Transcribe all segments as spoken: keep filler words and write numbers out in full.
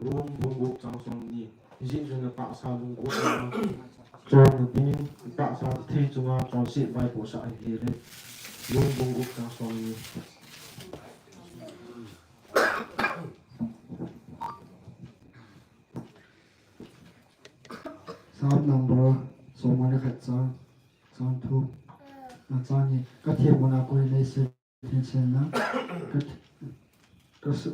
Rom bung gup chang somni. Hijeh chun natahsa lunggulna chonna dingin, natahsa thei chunga chonset vaipohsah hih un. Rom bung gup chang somni. Psalm number som le khat chang, chang thum, ah, chang ni. Ka themmo na koi nei se, thil sen na. Ka, ka su,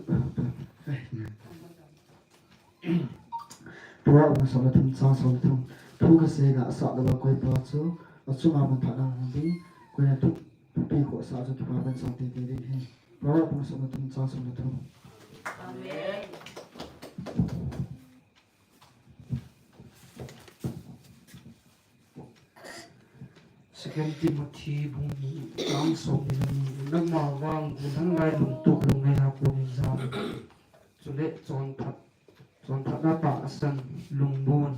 Proverbs bung som le thum chang som le thum. Thu kasei na asah lou a koi pa chu, achunga mun phatna hung ding, koina thu, thupi khohsah chu kipah man sang teitei ding ahi. Proverbs bung som le thum chang som le thum. Amen. Second Timothy bung ni chang som le ni. Nangma vang guilhang lai lungtup lungngaina kon in jam. Chule chonphat, chonphatna tahsan, lungmon.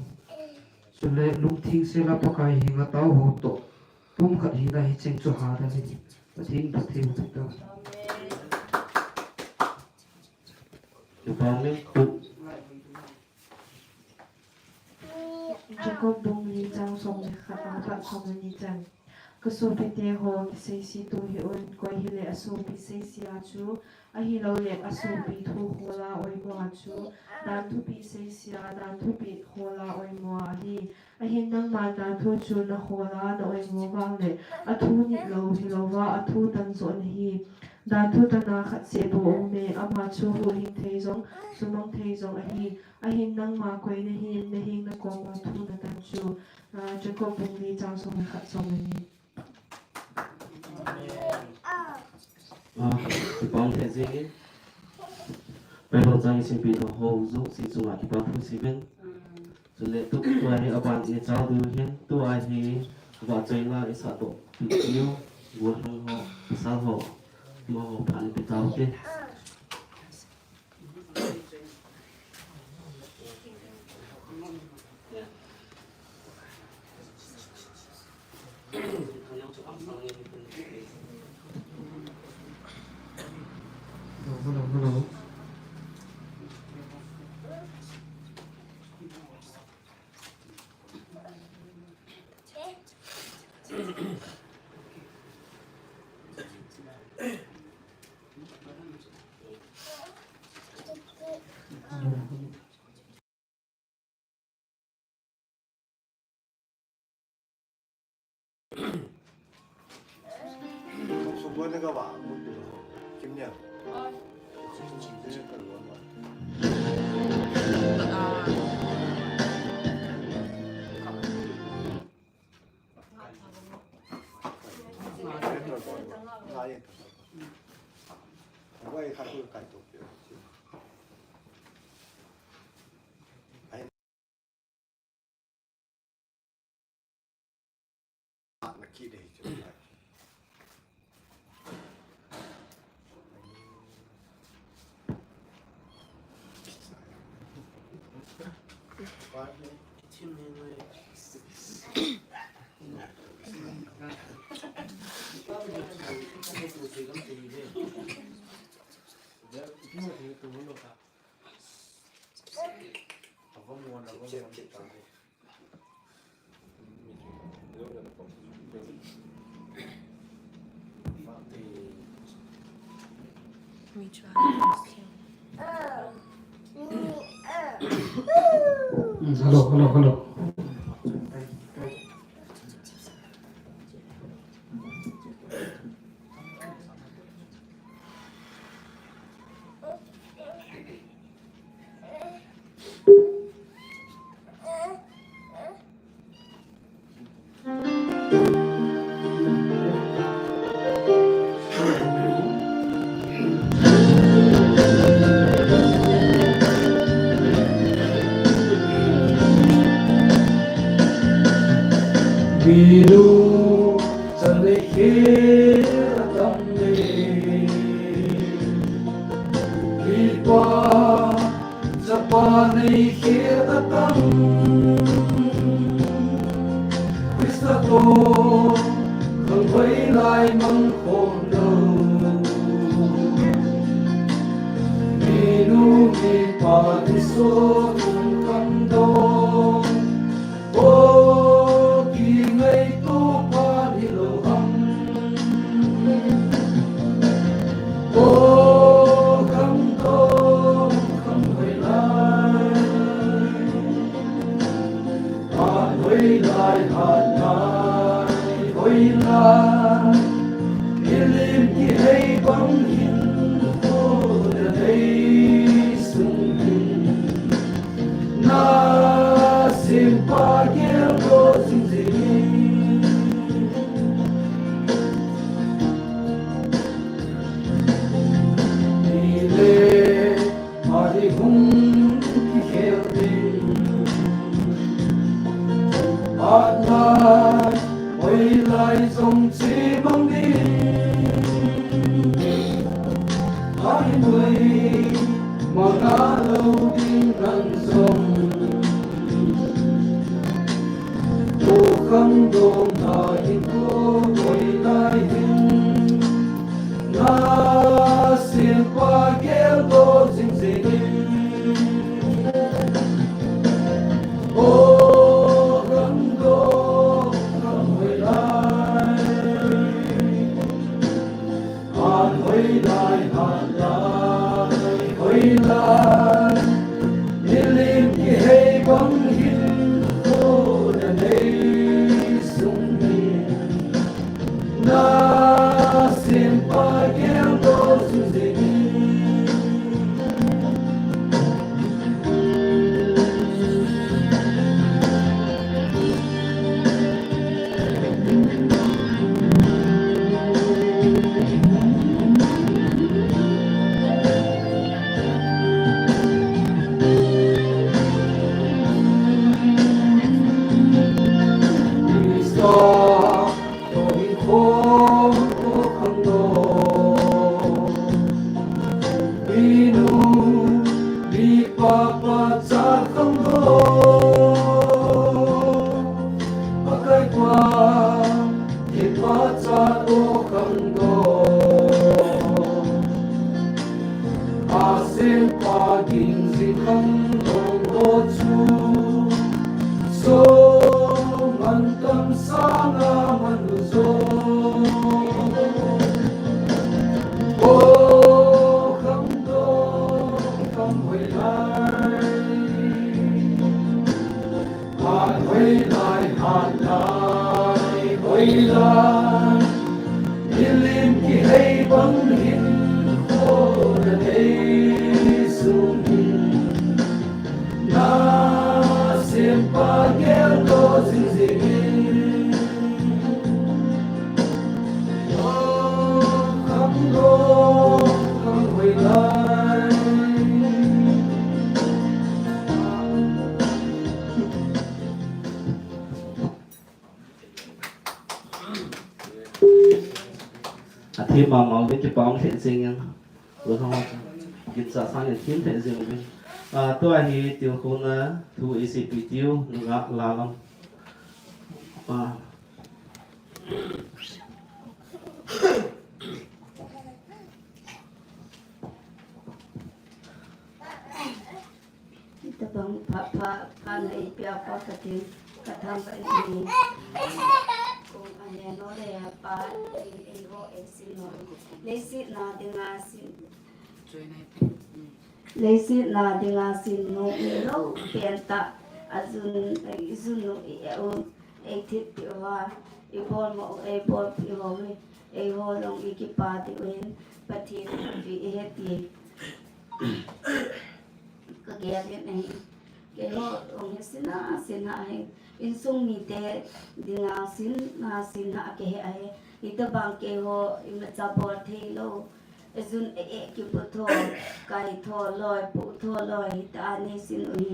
Chule lungtheng sel a Pakai henga taoho toh pumkhat hina hicheng chu hatah in. Pathen in phatthei boh hen. Amen. Jacob bung li chang som le khat apat som le ni chan. Ka sopite ho, kiseise tou hih un, koi hile asopi seise a chu, ahilouleh asopi thu khol a oimo a chu, dan thupeh seise a, dan thupeh khol a oimo a ahi. Ahin nangman dan thu chu nakhol a na oimo vang le, athu nit lou hilouva, athu tan joh nahi. Dan thu tan a khat seh bou aume, ama chu huhhing thei jong, sumang thei jong ahi. Ahin nangma koi nahin, nahin nakoma thu natan chu. Ah, Jacob bung li chang som le khat som le ni. Ah, kipah lheh jengin. Bible chang isimpi ho jouse chunga kipa thu sei uvin. Chule tu, tua hi aban ichal diu ahin, tua hi vahchoina isah doh piu, gollhang ho, pasal ho, amaho phat in pe taute. Hello, hello, hello. Mm, hello, hello, hello. Minu chale khe atam le, mipa chapa nei khe atam. Christa toh khalvai lai mang khom lou. Minu mi Pa Jesu kong khangdong, o kingaito pa hilou ham. O khangdong, khang hoilai. Phat hoilai, phat lai hoilai. Milim kihei bang hin, kona nei sung hin. Nasempa geldoh jingjing in. Nile Phat hung kikhel ding. Phat lai, hoilai jong chemang ding. Phat hoi, manga lou ding nang jong. O khangdong, na hinkho hoilai hin. Nasempa geldoh jingjing in. O khangdong, khang hoilai. Phat hoilai, phat lai hoilai. Milim kihei bang hin, kona nei sung hin. Nasempa geldoh jingjing in. Christa, toh hinkho toh khangdong. Minu, mipa pachat khangdong. Pakai pa, thilpha cha toh khangdong. Asempa ging jing khangdong toh chu, soh mantam sanga man u jo. O khangdong, khang hoilai. Phat hoilai, phat lai hoilai. Milim kihei bang hin, kona nei sung hin. Nasempa geldoh jingjing in. O khangdong, khang hoilai. Athem mama uve, kipah um lheh jeng in. Ginsa sangin athem lheh jeng uvin. Ah, tua hi tilkhouna thu eiseipeh diu, nungah la lam. Ah. Hitabang pha, pha, pha na eipeh a Pa Pathen kathangvah in. Kong ahe nom le Pa, eiho eisin nom. Leiset na dinga sin. Leiset na dinga sin nom ilou pen tah. Ajun, ijun u i-eh u, eithet peh uva, ibol mo u, eibolpeh ho hi. Eiho jong ikipah diu ahin, Pathen thupeh ihe ti. Kagel in ahi. Keiho jong hi sinna, sinna ahi. Insung mite dinga sinna, sinna kahi ahi. Hitabang keiho imacha bol thei lou. Ijun e-eh kipu tho, kai tho loi, pu tho loi, hita a neisin u hi.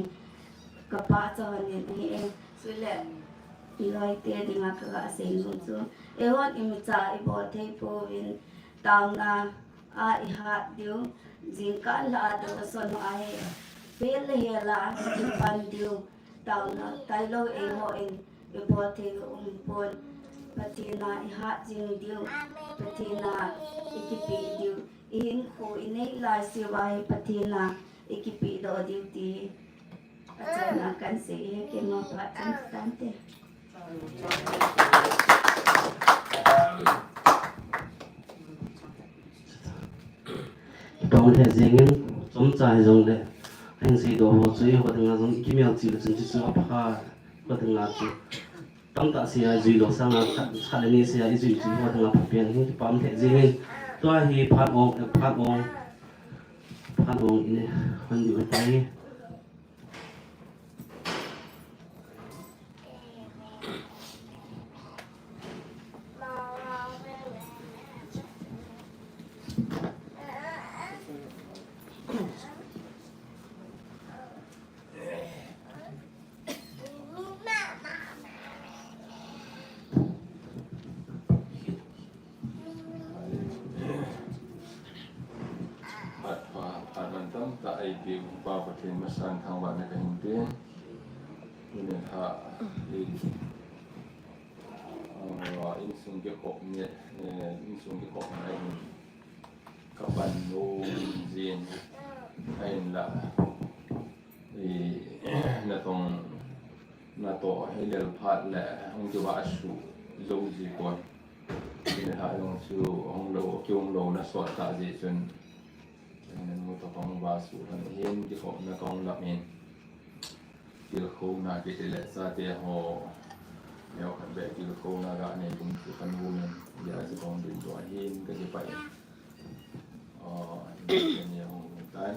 Kapachat hon in ahi e. Chule, iloite dinga kaga sei nom chu. Eihon imacha ibol thei pouvin. Taona a ihat diu, jingkah lah a devotion ho ahi, hel le hel a ipan diu, taona tailou eihon ibol thei u umpon, Pathen a ihat jing diu, Pathen a ikipeh diu, ihinkho inei laiseuva hi Pathen a Kipe doh diu ti. Achana kan sei e, keima phat chang tante. Pang the jingin, chomcha hijongle, hing sei doh ho chu, ho dinga jong, kimel chi le chun chu apha, ho dinga chu. Tamtah sia jui lou sanga khat, khat le ni sia i jui chu ho dinga phapen hin kipah um thei jingin. Tua hi phat ong, phat ong, phat ong ine hon diu ahitai. Phat pha, phat man tamtah eipeh u Pa Pathen masang thangvahna kahin pe. Tuni lha, i, ah, insung kikhopna, eh, insung kikhopna in kapan nom jin, ahinla. I, natong, natoh hi lel phat le, hung kivah suh jou ji poi. Tuni lha jong chu, hung lou, kihung louna sot tah jeh chun. Nanu toh kahung vah suh lhon ahin, kikhopna kahung lap in. Tilkhouna kiti le chate ho. Neokhat beh tilkhouna ga nei ding chu kanom in. Hijeh a chu kahung dingdoh ahin, kakipah in. Aw, ani hung tai.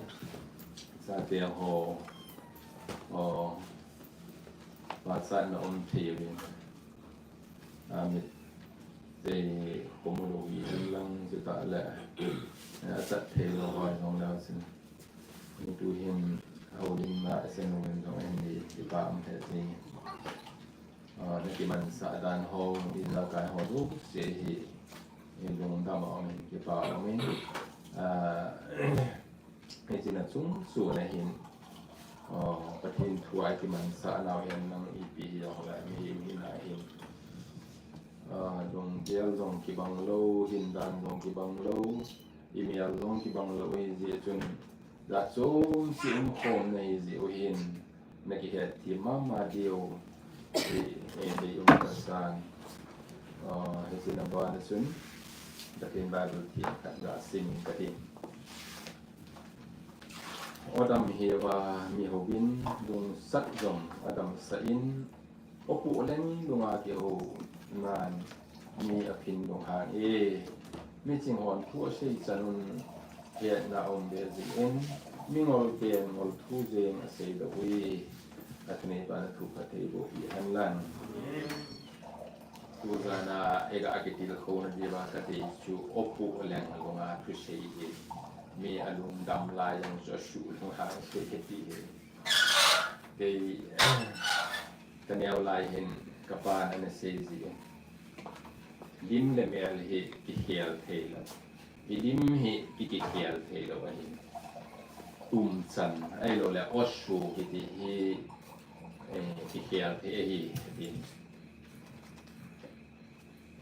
Chate ho, aw, pachatna um thei uvin. Amit te khomu lou hi henlang chutah le, achat thei lou hoi jong leu chun. Tuhin, houlimna asen uvin jong ahin, kipah um thei jing. Ah, nakimansah dan ho, ijakai ho jouse hi, ilungdam a um in, kipa um in, ah, hiche na chung chu na hin, ah, Pathen thu a kimansah nau hen lang ipi hi jong le, mihem hina hin, ah, lunggel jong kibang lou, hindan jong kibang lou, imel jong kibang lou, hijeh chun, jat chom cheh um khom nahi jeh u hin, nakihet them mama diu, i, i, deium kasan. Ah, hiche na bana chun, Pathen Bible themkhat ga sim in katin. Adam hi Eva mi houvin, lungsat jong adamsah in, Apoh leng lunga kihou nan mi aphin lunghang e. Miching hon thu asei chan un hetna aum be jeh in, mingol ten ngol thu jeng asei lou e. Athunei pa na thu phatthei boh peh hen lang. Tujan a eiga kitilkhouna diuva kati chu apoh leng lunga thusei hi. Mi alungdam lai jong chu asuh lunghang thei e ti hi. Kei, kaneo lai hin kapan ana sei ji. Lim le mel hi kikhel thei lou. Ilim hi ki, kikhel thei lou ahi. Umchan, ahilou le, osu kiti hi, eh, kikhel thei ahi, atin.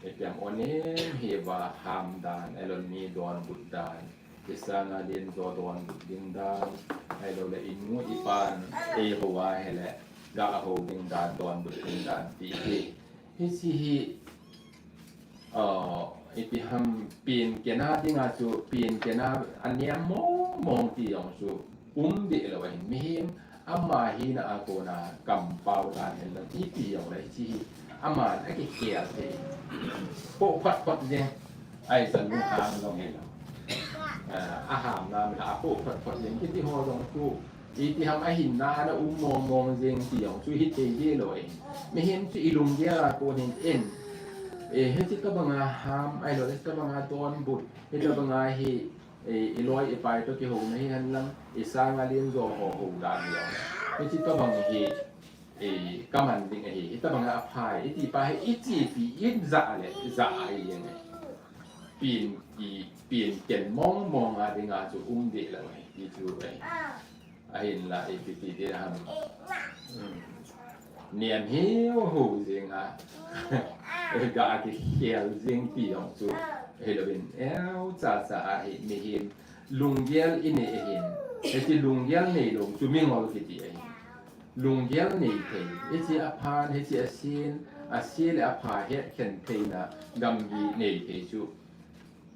Ipi ham onem hi va ham dan, ahilou le mi donbut dan, isanga lenjo donbut ding dan, ahilou le inu ipan, eihou a ahile, ga hou ding dan, donbut ding dan, ti hi. Hiche hi, ah, ipi ham pen kena dinga chu, pen kena anem mong mong ti jong chu, um deh lou ahin, mihem ama hina a kona kampao dan hen lang ipi jong le hiche hi aman akikhel thei. Poh phot phot jeng, ahi chan lunghang jong hilou. Ah, ahamna mi a poh phot phot jeng kiti ho jong chu, iti ham ahinna ana um mong mong jeng ti jong chu hithei deh lou ahin. Mihem chu ilunggel a kon hin in. Eh, hiche tobanga ham, ahilou le hiche tobanga donbut, hiche tobanga hi, eh, iloi ipai toh kihouna hi hen lang, isanga lenjo ho hou dan hi jong. Hiche tobang hi, eh, kaman ding ahi, hitobanga aphai, iti pa hi, ichepi, ijah le, ijah ahi jeng ahi. Pen, i, pen ken mong mong a dinga chu um deh lou ahi, ti chu ahi. Ahinla ipi ti ding ham. Hmm. Nem hiu hiu jeng a. Ga kikhel jeng ti jong chu. Hilouvin eu cha cha a hi mihem lunggel inei ahin. Hiche lunggel neilou chu mingol kiti ahi. Lunggel neithei, hiche aphan, hiche asen, ase le apha hetkhen theina gamgi neithei chu,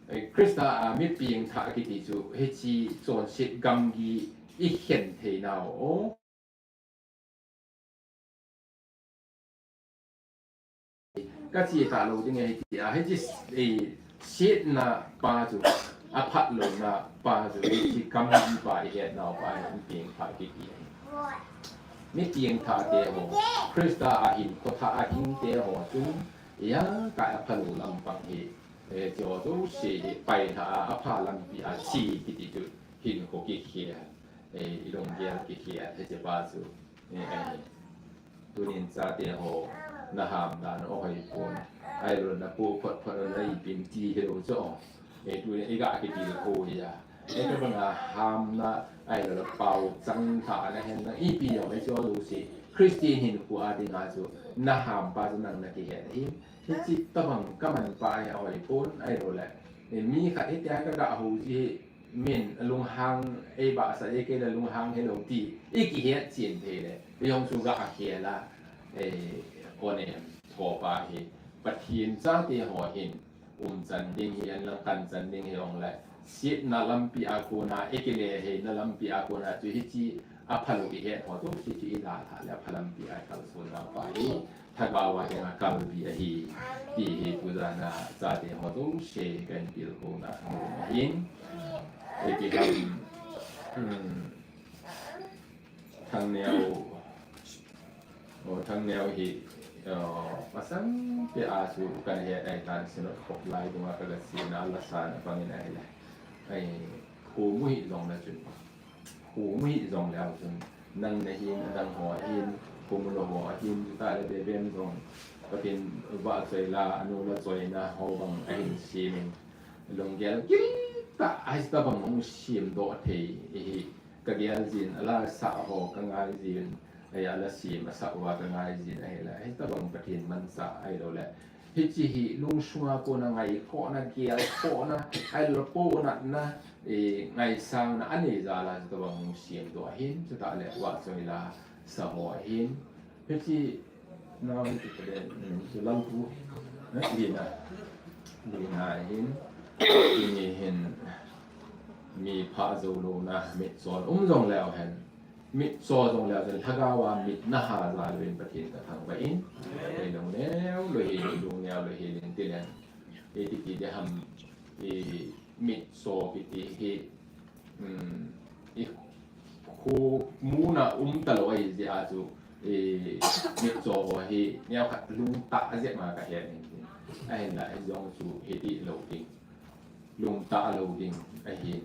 eh, Christa a mi pengthah kiti chu, hiche chonset gamgi ikhen theinau. Kache talou ding ahi tia, hiche, eh, setna pa chu, aphatlouna pa chu, hiche gamgi pa ihetnau pa hi mi pengthah kiti ahi. Mi pengthah teho, Christa a hinkho thah a hing teho chun, ijakai aphalou lampang hi, eh, hicheho jouse hi pailha a, apha lampi a che kiti chu hinkho kikhel, eh, ilunggel kikhel, hiche pa chu, eh, ahi. Tunin chateho, naham dan u hoipon. Ahilou le napoh photphot u naipin ti hilou chu. Eh, tunin iga kitilkhou hi a. Hitobanga hamna, ahilou le paochang lhahna hen lang ipi jong hicheho jouse, Christian hinkho a dinga chu, naham pa chu nang nakihet ahin. Hiche tobang kaman pa hi ahoipon, ahilou le, eh, mi khat hitia kaga hou ji hi, min lunghang, eibahsah e, kei le lunghang hilou ti ikihet chen thei le, ijong chu ga khel a, eh, onem, thopa hi Pathen chateho hin umchan ding hi, ahin lang kanchan ding hijongle, setna lampi a kona, ikile heina lampi a kona chu hiche aphalou ihetho jouse chu ilah lhah le apha lampi a ikalsonnau pa hi lhagao a dinga kalbi ahi, ti hi tujana chateho jouse kahin tilkhouna ahin. Ipi ham, hmm, Thangneo, o, Thangneo hi, o, masang peh a chu kana het ahitan, Synod khop lai dunga kaga sena lasan abangin ahile, ai, khomu hijongle chun, khomu hijongleu chun, nang nahin, adang ho ahin, khomu lou ho ahin, chutah le Bebem jong, Pathen vahchoi la, anu la choina ho bang ahin semin, lunggel giltah a hitobang hung semdoh thei hi kagel jin, ala sah ho kangai jin, ahi, ala sem asah uva kangai jin ahile, hitobang Pathen manchah ahilou le, hiche hi lungsunga kona ngaikhohna, gelkhohna, ahilou le pohnatna, eh, ngaisangna anei jal a hitobang hung semdoh ahin, chutah le vahchoi la sa ho ahin, hiche nao hiche kade, um, chu Lalpu, eh, Lina, Lina ahin, tuni hin mi phah jou louna, mitcho um jongleu hen, mitcho jongleu hen, lhagao a mit naha jal uvin Pathen kathangvah in, ilung neo lou hel, ilung neo lou hel in tileng, iti kiti ham, i mitcho kiti hi, um, i khomuna um talou ahi jeh a chu, i mitcho ho hi neokhat lungtah jep ma kahet in tin. Ahinla hijong chu hiti lou ding, lungtah lou ding ahin.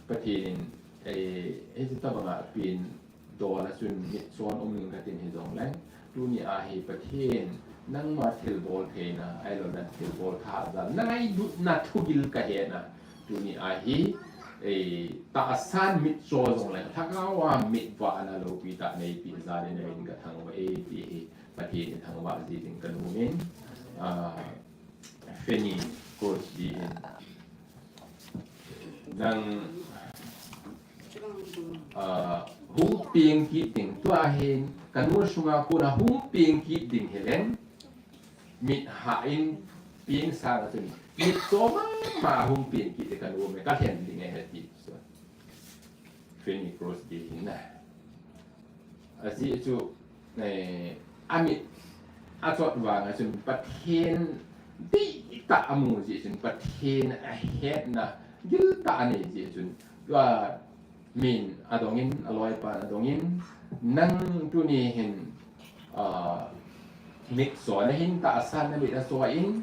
Pathen in, eh, hiche tobanga pen dol a chun mitcho um ning katin hijongleng, tuni a hi Pathen, nangma thilbol theina, ahilou le thilbol thah jal, nangailutna thugil kahetna, tuni a hi, eh, tahsan mitcho jongleng, lhagao a mitvahna loupi tah neipeh jal in namin kathangvah e ti hi, Pathen in thangvah ji ding kanom in, ah, Fanny Crosby in, nang, ah, hung peng kit ding, tua hin kanu sunga kona hung peng kit ding hileng, mit hah in peng sang a chun, mitcho mama hung peng kit ding kanu me kalhen ding ahi ti chu. Fanny Crosby hin na. Ajeh chu, eh, amit achot vang a chun Pathen dihtah amu jeh chun, Pathen ahetna giltah anei jeh chun, tua min adongin, aloipan adongin, nang tuni hin, ah, mitcho nahin tahsan namit acho in,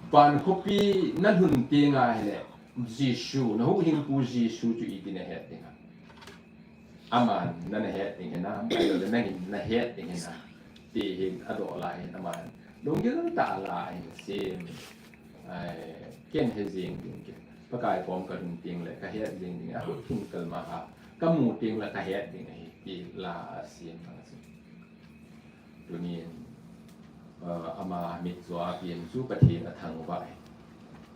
van khopi nalhun tenga hile, Jesu, nahuhhingpu Jesu chu iti nahet ding ham. Aman nana het ding hinam, ahilou le nangin nahet ding hinam, ti hin adoh lai hin aman lunggil tah a la ahin sem. Ai, ken he jeng ding, ken Pakai kom kalhun teng le kahet jeng ding, ahung thum kalma a kamu teng le kahet ding ahi, ti la asem ahi. Tunin, ah, ama mitcho a pen chu Pathen athangvah e.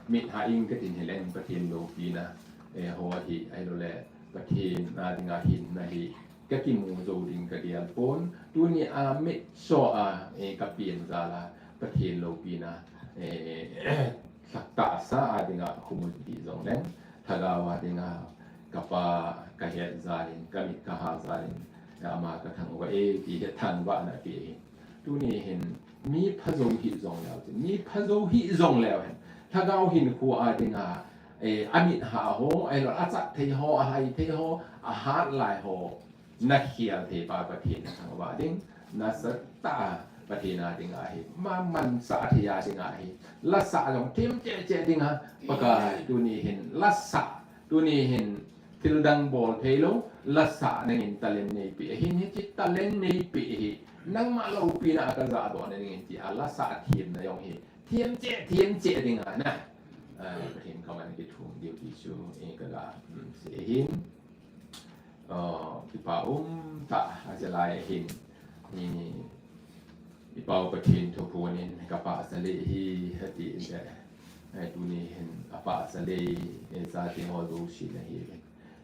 Mit hah ing katin hileng Pathen loupina, eh, ho hi, ahilou le, Pathen a dinga hinna hi ka kimu jou ding ka gel pon. Tuni a mitcho a, eh, ka pen jal a Pathen loupina, eh, lhaksa a dinga ka mu kit jong leng, lhagao a dinga ka pa ka het jal in, ka mit ka ha jal in, ama ka thangvah e ti hi thangvahna pe hi. Tuni hin mi pha jou hih jong leu, mi pha jou hih jong leu hen, lhagao hinkho a dinga, eh, a mit ha ho, ahilou a chat thei ho, a hai thei ho, a hat lai ho, na khel thei pa Pathen na thangvah ding, nasatah a Pathen a dinga hi, ma manchah thei a dinga hi, la sah jong thim cheh cheh dinga, Pakai tuni hin la sah, tuni hin thil dang bol thei lou, la sah nangin talent nei peh ahin, hiche talent nei peh hi, nangma loupina a ka jah doh na dingin ti a la sah themna jong hi, thim cheh, thim cheh dinga na. Ah, Pathen koma kithum diu ti chu, eh, ka ga, um, sei ahin. Ah, kipa um tah a, ajeh lai ahin. I, i Pa u Pathen thuphon in ka pah sah le hi, hiti le. Eh, tuni hin a pah sah le, eh, chate ho jouse na hi.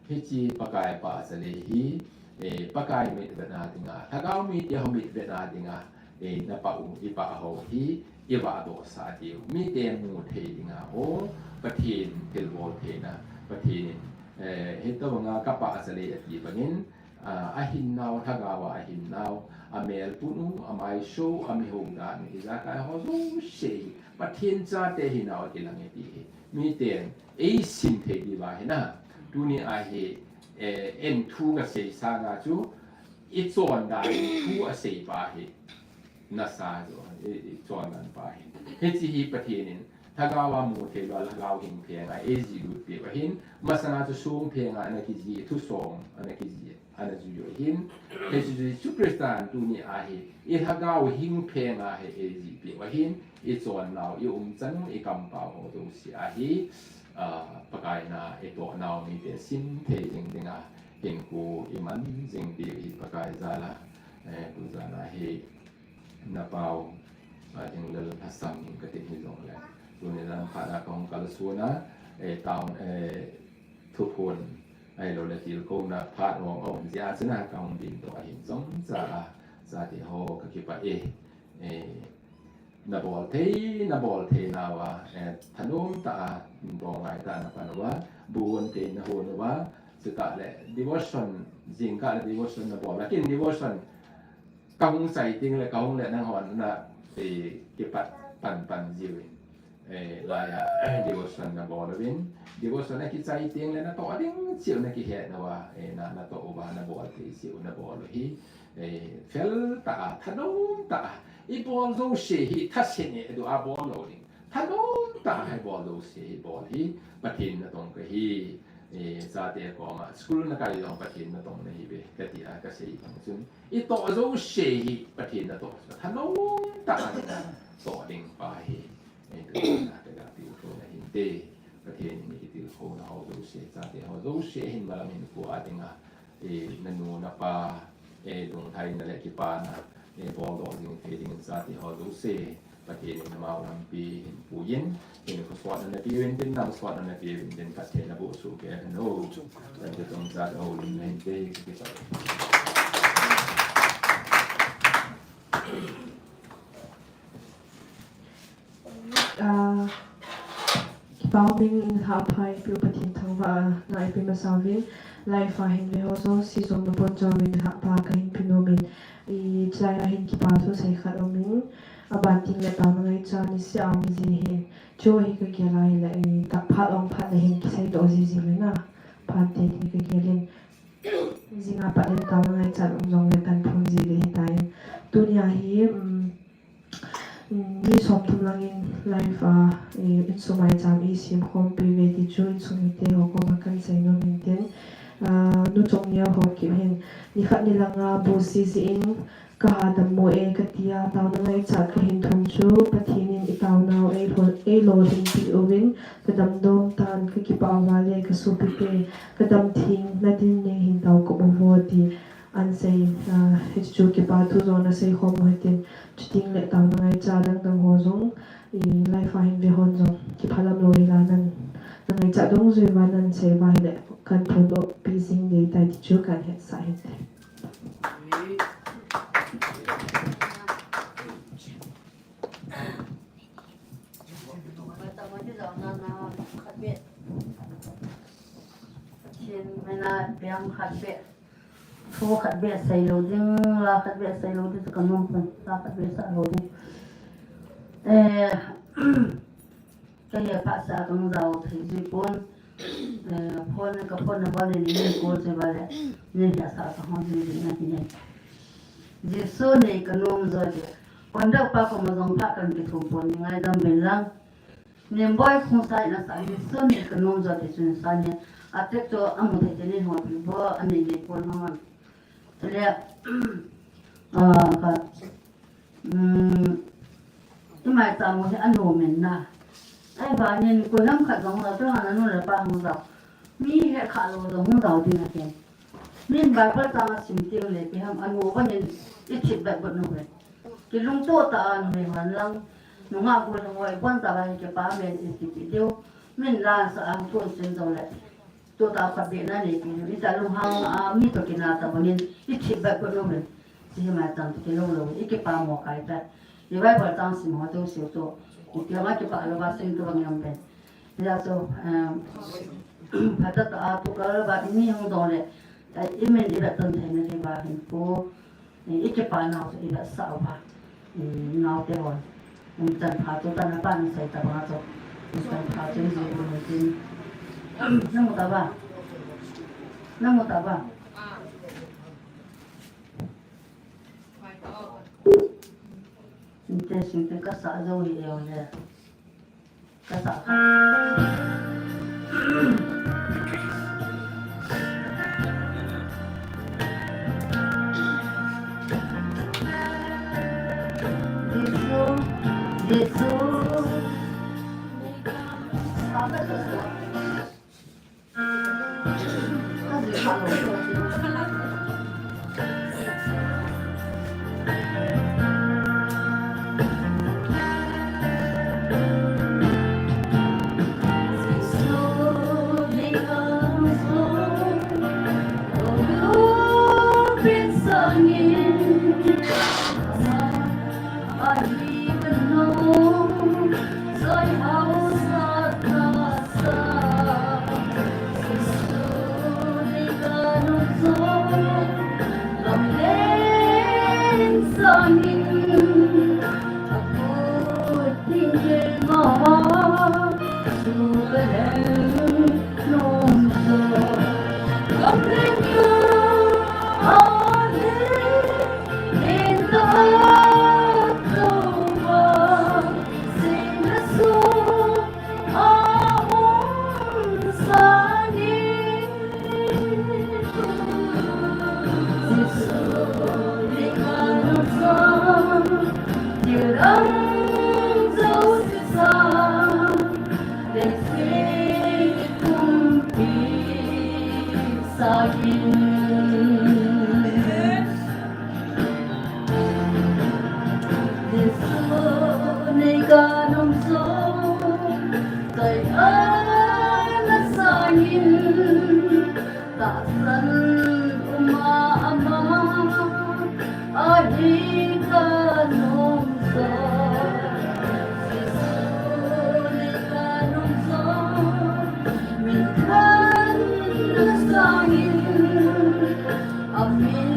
Hiche Pakai pah sah le hi, eh, Pakai mitvetna dinga, lhagao mite ho mitvetna dinga, eh, na pah u, i pah ho hi, i vahdoh sah diu. Mite mu thei dinga ho, Pathen thilbol theina, Pathen in, eh, hitobanga ka pah sah le ati bangin, ah, a hinnau, lhagao a hinnau, a melpun u, a maiso u, a mi houdan u, ijakai ho jouse hi, Pathen chate hinau a kilang e ti hi. Miten, ei sim thei diu ahi na. Tuni a hi, eh, en thu ka sei sanga chu, i chondan thu a sei pa hi. Nasa jo, i, i chondan pa hi. Hiche hi Pathen in, lhagao a mu thei lou, lhagao hing phenga, ei jih lut peh u ahin, masanga chu song phenga ana kijih, thusong ana kijih. Ana jui u ahin, hiche Jesu Christa in tuni a hi, i lhagao hing phenga hi ei jih peh u ahin, i chonnau, i umchan u, i kampau ho jouse a hi, ah, Pakai na i tohnau mite sim thei jing dinga, hinkho i man jing diu hi Pakai jal a, eh, tu jan a hi, na pau, ah, ding lel lhasam in ka ti hi jong le. Tuni jan phat a ka hung kalson a, eh, town, eh, thuphon, ahilou le tilkhouna phat hung um jeh a chun a ka hung ding toh ahin jong cha a, chate ho ka kipah e, eh, na bol thei, na bol thei nau a, eh, thanom tah a, bol ngai tah a na pan uva, bu hon thei na hon uva, chutah le devotion, jingkah le devotion na bol, lakin devotion, ka hung chai teng le, ka hung le nangho na, eh, kipat pan pan jiu in. Eh, laiya, devotion na bol uvin. Devotion na kichai teng le na toh ding chiu na kihet nauva, eh, na, na toh uva na bol thei chiu na bol u hi. Eh, fel tah a, thanom tah a. I bol jouse hi, thasen e, adu a bol lou ding. Thanom tah a i bol jouse hi, bol hi, Pathen natong kahi. Eh, chate koma, school na kai jong Pathen natong nahiuve, kati a, ka sei bang chun. I toh jouse hi Pathen natong, thanom tah a toh ding pa hi. Eh, tu na ka ga tilkhouna hinte. Pathen in i tilkhouna ho jouse, chate ho jouse hin malam hin pu a dinga, eh, na nu na pa, eh, lunglhaina le kipana, eh, boldoh jing thei ding chate ho jouse. Pathen in amau lampi hin puiyin, hinkho sotna na peuvin tin, nam sotna na peuvin tin, Pathen na boh soh kei hen o. Pathen chate ho lungna hinte, kipah. Ah, kipa umin, lhapha eipeu Pathen thangvahna eipeu masa uvin, live a hin ve ho jouse jong nabonchauvin lhapha kahin pe nomin, i chai a hin kipa thusei khat umin, aban tin le taona ngaicha niseh a um ji hin. Chu hi ka gel a hile, i tak phat ong phat le hin kisei doh ji ji le na. Phante ti ka gel in. Jing a pat in taona ngaicha um jong le kan phong ji le hitan. Tuni a hi, um, um, mi somthum lang in live a, eh, insung maicham i sem khompi uve ti chu insung mite ho koma kan sei nom in tin. Ah, nu Chongneo Haokip hin, nikhat nilang a bu sisi in ka ha dammo e ka ti a, taona ngaicha ka hin thum chu Pathen in i taonau ei lho-, ei lolhin peh uvin, ka damdom tan, ka kipah uva le ka sopite, ka damtheng na din nei hin tao kop uvo ti. An sei, ah, hichu kipa thu jong na sei khom u hitin, chuteng le taona ngaicha dang dang ho jong, i live a hin ve hon jong, kiphalam lou hila nan Ngaicha dungjui uva nasei uva ahile, kahin phondoh pi jing ding ahitai ti chu kahin hetsah ahi. Pathen mina biang khat beh. Thu khat beh sei lou ding, la khat beh sei lou ding, chu ka nom pon, la khat beh sah lou ding. Eh, ka hia phat sa kang jao thei jui pon. Eh, phone, ka phone number nei, nei call jui uva le, nei hia sa sa hon jui ding ahi. Jesu nei ka nom jo ding. Conduct pa koma jong phat kan kithum pon, nei ngaidam uvin lang. Nemboi Khongsai in asah hi, Jesu nei ka nom jo ti chun sa ni. A tek chu amu thei te ni ho pi bo, anei nei pon hon. Chule, ah, ka, um, i maicham u hi anom in na. Ahivangin koiham khat jong la, tu hana nu le pa hung jao. Mi hekha lou jong hung jao ding ahi. Min Bible chang asim teng le, ipi ham anu vanin i thip vet got nau ve. Kilungto tah a numei hon lang, nungah gol hoi bon tah a hi kipa men i ti ti diu. Min la sa ang tun sin jong le. Tu tah khat beh na nei ti diu. Ita lunghang a mi to kina tah bangin i thip vet got nau ve. Ti hi maicham ti kilou lou. I kipa mo kai ta. I Bible chang sim ho tu siu tu. I ti ma kipa lou va sim tu bang yam pen. Hijeh chun, em, phatah tah a tukal uva ini hung dong le, eh, i min i vet ton theina diuva hin pu, eh, i kipa nau chu i vetsah uva. Naote hon. Umchan pha chu tana pa nasei tabang a chu. Umchan pha chu i jui u hitin. Na mu tauva? Na mu tauva? Sinte, sinte, ka sa jou hi e o le. Ka sa kha. Jesu, Jesu. Tahsan uma ama ahi ka nom jo. Jesu nei ka nom jo. Min khan na sangin amin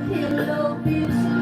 thil loupi chu.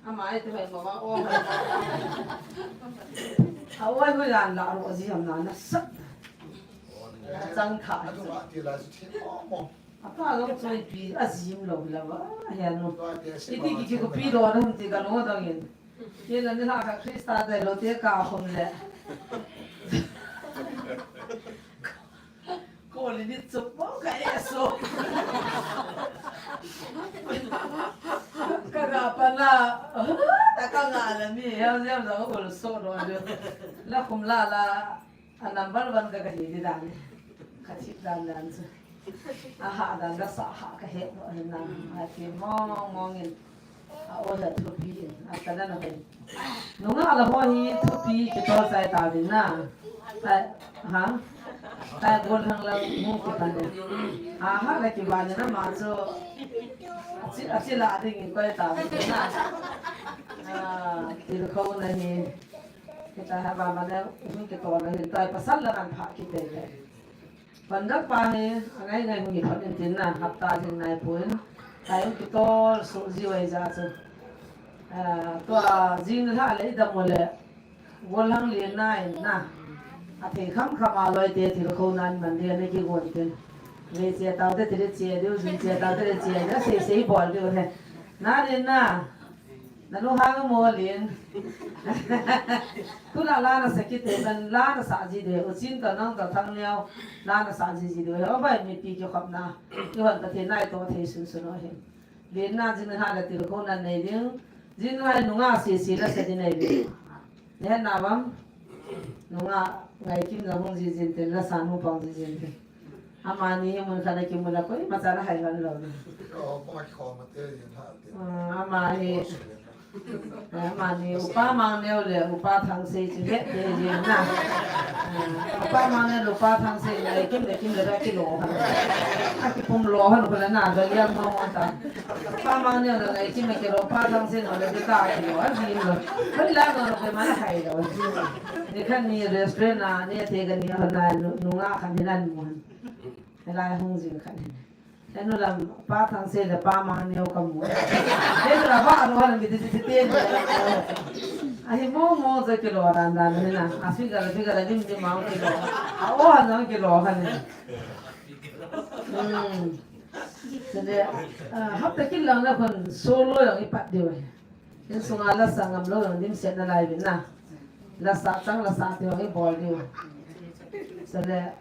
Ama iti bai baba o. A oi hui lan la ro ji ham na na sa. Chang kha. Atu ma ti la su thi mo mo. Apa lo choi pi a jim lo la ba. He no. Iti ki ki ko pi lo na hum ti ka lo dang in. Ye la ni la ka Krista dai lo te ka hum le. Ko li ni chup mo ka e so. Ka ga pa na. Ta ka nga la mi. He he la ko lo so lo. La kum la la. A number one ka ka hi di dan. Ka thip dan dan chu. A ha dan da sa ha ka he mo hin na. A ti mong mong in. A o la thupi in. A ka na na hin. Nunga la ho hi thupi ki to sai ta din na. Ta ha. Ta gol hang la mu ki ta ne. A ha la ki ba ne na ma chu. A chi a chi la ding in koi ta din na. A ti ko na hi. Kita ha ba ma ne. Mu ki to na hin ta pasal la nan pha ki te. Pandak pa hi, angai ngai hung hi phat in tin na, hapta ding nai pun. Kai hung kitol su ji wai ja chu. Ah, tua jing lha le idam mo le. Gol hang lien na in na. A thei kham kham a loi te thil kho nan man dia ne ki gon tin. Le che tau te te che diu, jing che tau te che na sei sei bol diu he. Na din na. Na lunghang mo lin. Tu la la na sa kit te, na la na sa ji de, u chin to nang to thang neo, la na sa ji ji de. O bai mipi ki khop na. Ki hon Pathen nai to thei sun sun o hin. Lin na jin ha la til ko na nei ding. Jin ha nunga si si la sa di nei ding. Ne na bam. Nunga ngai kim la hung ji jin te la sa nu pang ji jin te. Amani hi mun khat a kimu la koima cha la hai hon lou. Oh, pa ki khom te yin ha te. Ah, ama hi. Ko su le na. Amani upa Mangneo le upa Thangsei chu het te yin na. Ah, upa Mangneo le upa Thangsei le kim le kim le ba ki lo ha. A ki pum lo ha ko le na do yam mo mo ta. Upa Mangneo le ngai kim le ki lo, upa Thangsei no le de ka ki lo a ji lo. Ko la no le ma la hai lo. Ni khan ni restaurant na ni te ga ni ha na nu nga khan ni nan mo. Helai hung jing khat hin. Henu lam pa Thangsei le pa Mangneo ka mu. Henu la ba ro la mi ti ti ti ti. A hi mo mo zo kilo dan dan ni na. A figure figure dim dim ma kilo. A o han kilo han ni. Hmm. Sele, ah, hapta kin lang na kon solo yang ipat diu. Insunga la sa ngam lo yang dim set na lai bin na. La sa chang la sa ti hong ibol diu. Sele,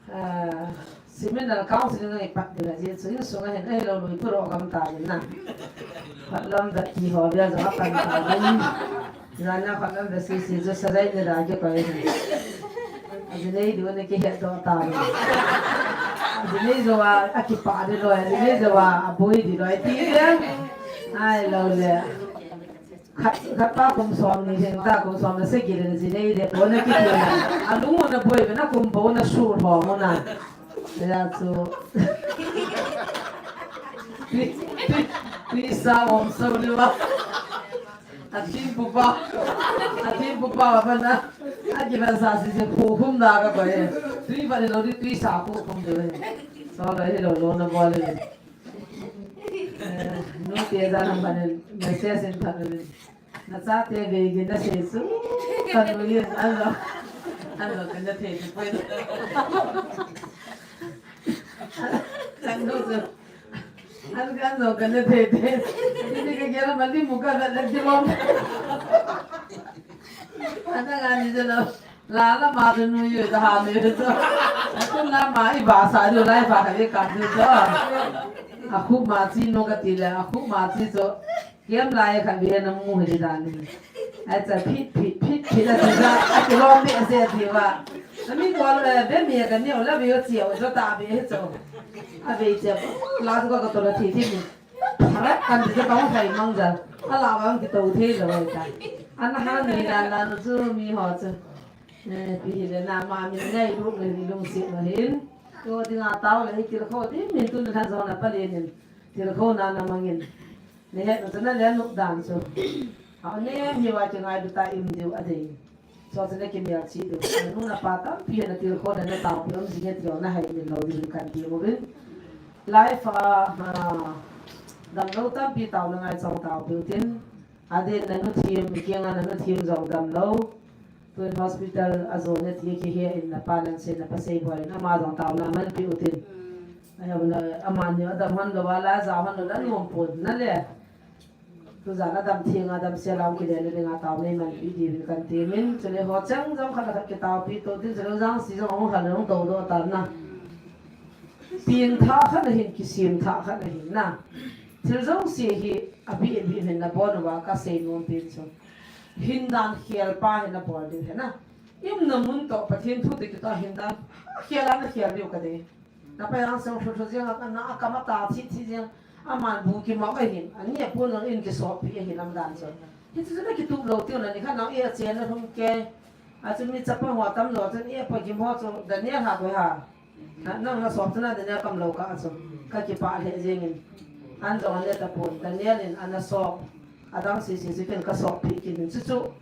Ah, seminar counseling ngai pat ding a ji chu insunga hin ei lo lui puro gam ta din na. Khat lam da ki ho bia zo pan ta din. Jana khat lam da si si zo sa dai ne da ki koi. Ajinei di ne ki het do ta din. Ajinei zo a, a ki pa di lo, ajinei zo a, a bui di lo, ti le. Ai lo le. Khat, khat pa kum som ni hin ta, kum som le sagi le ji nei le, po na ki ti na. A lung na boi ve na kum po na su ho mo na. Ya chu. Pi, pi, pi sa om so le wa. A tin pu pa. A tin pu pa wa pa na. A ki ba sa si si pu kum da ka ko e. Tui ba le lo di tui sa pu kum de. So le lo lo na bo le. Eh, nu te da na ba le message in pa le. Na chate ve gi na sei su. Ka nu yin an lo. An lo ka na thei tu poi. An lo su. An ka an lo ka na thei te. Ni ka gera ma ni mu ka da na di lom. An da ga ni de lo. La la ma tu nu yu da ha me tu. Tu la ma i ba sa du lai ba ka ye ka du tu. A khu ma chi nu ka ti le, a khu ma chi chu. Kem lai khat ve na mu hi dan ni. Ai cha phit, phit, phit, phit la ti cha, a ti lom be se ti wa. Na mi ko le be mi ka ni o la be yo chi o cho ta be he cho. A be che la ko ka to la ti ti ni. Ra kan ti cha ta ho sai mang ja. A la wa ki to the lo ta. An ha ni dan dan chu mi ho chu. Eh, pi hi le na ma mi ngai lu ngai lung si lo hin. Ko ti nga tao le ki ko ti mi tu na zo na pa le ni. Ti ko na na mangin. Ni he no na le no dan so. A ne mi wa ki ngai du ta im diu a dei. Chua chu na kimelchih diu. Na nu na pa tampi hin na tilkhou le na taopi um jing e ti jong na haimin lou diuvin kan ti uvin. Live a, ah, damlou tampi taona ngai chang taopi utin. Adeh in na nu thiem, kiang a na nu thiem jong damlou. Tun hospital a jon e ti kihe in na pa nansei na pa Seiboi in ama jong taona manpi utin. Ahivang amani adam hon lou a la ja hon lou la nom pon na le. Tujan a dam theng a dam sel a hung kile le ding a taona manpi diuvin kan ti uvin. Chule ho cheng jong khat le khat kitaopi to tin chule jangsi jong hung hal hung to doh tan na. Pengthah khat ahin, kisemthah khat ahin na. Thil jouse hi abih abih hin na bol uva ka seinom pen chu. Hindan khel pa hin na bol diu ahi na. I umna mun toh Pathen thu toh kitoh hindan khel a na khel diu ka dei. Na pa jang song thotho jeng a, na a kam a ta thi thi jeng, aman bu kimok ahin, ani a pon jong in kisoppi ahin lamdan chu. Hichu chu na kitup lou tiu na, nikhat nang e a chen na hung ke. A chu mi chapa ho tam lou chun e pa kim ho chu Daniel ha koi ha. Na, nang na sop chu na Daniel kam lou ka a chu. Ka kipah lheh jeng in. An jong an le tapon, Daniel in ana sop. Adang sese chu ken ka soppi kit in chu chu.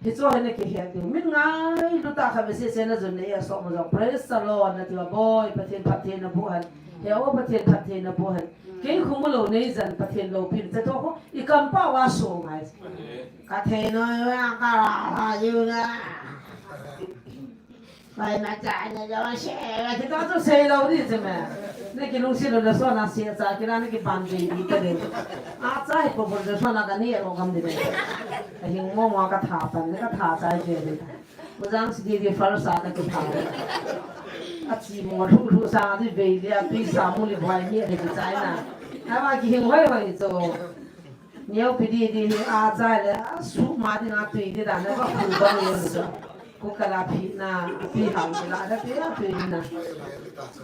Hichu hi na kihet diu. Min ngailut tah khat ve sese na jun na e a sop mo jong. Praise the Lord na tiu a boi, Pathen phatthei na boh hen. He o Pathen phatthei na boh hen. Kei khu mu lou nei jan Pathen loupina. Te to khu i kam pao a so ngai. Ka thei noi va ka la la jiu na. Pai ma cha na jo se, ka ti to to sei lou di che me. Na kilungset lou le so na se cha kila na kipan dei di ta dei. A cha hi ko bol le so na ka ni ro gam di dei. Ka hing mo mo ka tha pan, ka tha cha ke di. Ko jang si di di fal sa ka tu tha. A chi mo thu thu sa di ve di a tui sa mu li vai ni di cha na. A ma ki hing vai vai to. Neo pi di di hi a chai le, a su ma di na tui di dan le, va khu ba ni so. Ku ka la phi na, pi ha la da pi a tui di na.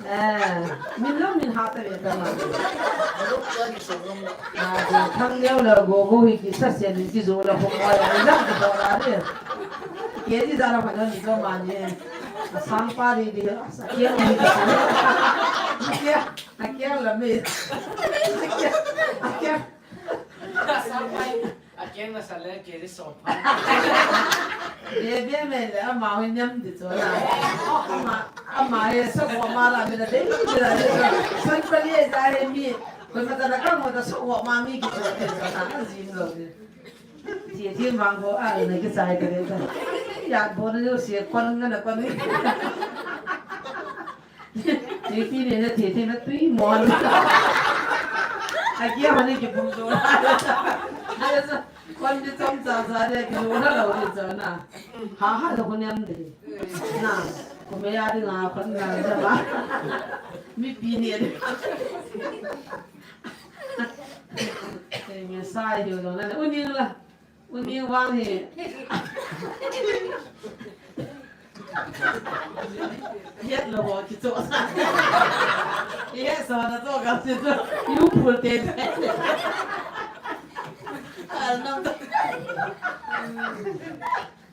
Eh, min lo min ha ta ve ta ma. A di thang neo le go go hi ki sa se ni ki zo le ho ma ya ni la ki to la de. Ke di da la ma ni to ma ni. A sang pa di di, a sa ke ni ki sa. Ke, a ke la mi. A ke, a ke. Aken na sa le ke ri so pa. Bebe me le ama ho nyam di to na. Ama, ama he so ko ma la mi na de mi la de. San pa le ja he mi. Ko ma ta na ka mo ta so ko ma mi ki to de na jim lo de. Ti ti mang ko a ne ki sai de. Ya bo na yo si ko na na ko ni. Titi ne na titi na tui mon. Akia mani ki pum jo. Kon di chom cha cha de ki lo na lo di cha na. Ha ha lo ko nem de. Na. Ko me ya di nga kon na ja ba. Mi pi ne de. Te me sai di lo na. U ni la. U ni vang hi. Het lo ho kicho sa. Het so na to ka si to. Yu phul te te. Al nam to.